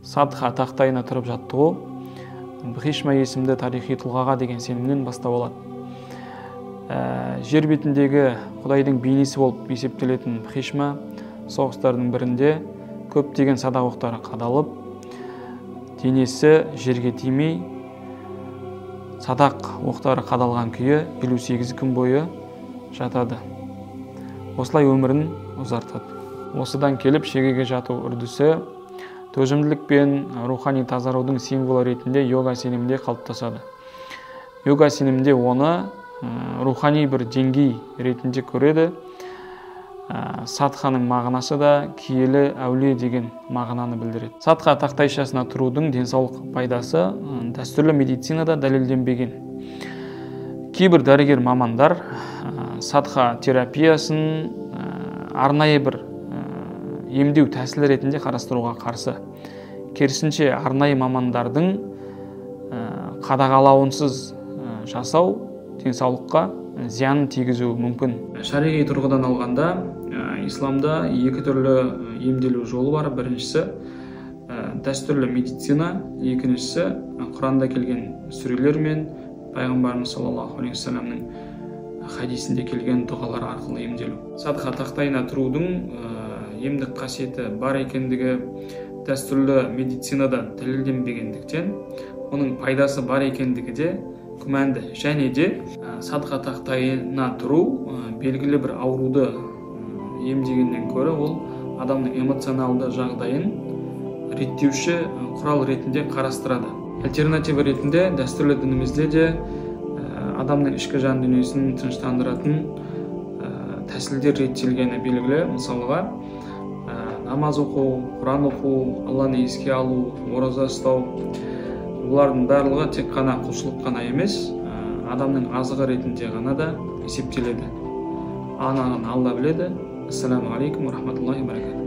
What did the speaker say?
Садха тақтайына тұрып жаттығу Бхишма есімді тарихи тұлғаға деген сенімнен бастау алады. Жер бетіндегі Құдайдың бейнесі болып есептелетін Бхишма соғыстардың бірінде көптеген садақ оқтары қадалып, денесі жерге тимей, садақ оқтары қадалған күйі 58 күн бойы жатады. Осылай өмірін ұзартады. Осыдан келіп шегеге жату үрдісі төзімділік пен рухани тазарудың символы ретінде йога сенімінде қалыптасады. Йога сенімінде оны рухани бір деңгей ретінде көреді. Садханың мағынасы да киелі әулие деген мағынаны білдіреді. Садха тақтайшасына тұрудың денсаулық пайдасы дәстүрлі медицинада дәлелденбеген. Кейбір дәрігер мамандар садха терапиясын арнайы бір емдеу тәсілі ретінде қарастыруға қарсы. Керісінше, арнайы мамандардың қадағалауынсыз жасау денсаулыққа зиянын тигізуі мүмкін. Шариғи тұрғыдан алғанда, исламда екі түрлі емделу жолы бар. Біріншісі дәстүрлі медицина, екіншісі Құранда келген сүрелер мен пайғамбарымыз саллаллаху алейхи уассаламның хадисінде келген дұғалар арқылы емделу. Садха тақтайына тұрудың емдік қасиеті бар екендігі дәстүрлі медицинада дәлелденбегендіктен, оның пайдасы бар екендігі де күмәнді. Және де садха тақтайына тұру белгілі бір ауруды емдегеннен көрі ол адамның эмоционалды жағдайын реттеуші құрал ретінде қарастырады. Альтернатива ретінде дәстүрлі дінімізде де адамның ішкі жан дүниесін тыныштандыратын тәсілдер реттелгені белгілі. Мысалға, намаз оқу, Құран оқу, Алланы еске алу, ораза ұстау, бұлардың барлығы тек қана құлшылық қана емес, адамның азығы ретінде ғана да есептеледі. Анығын Алла біледі. Ассаламу алейкум ва рахматуллахи ва баракатух.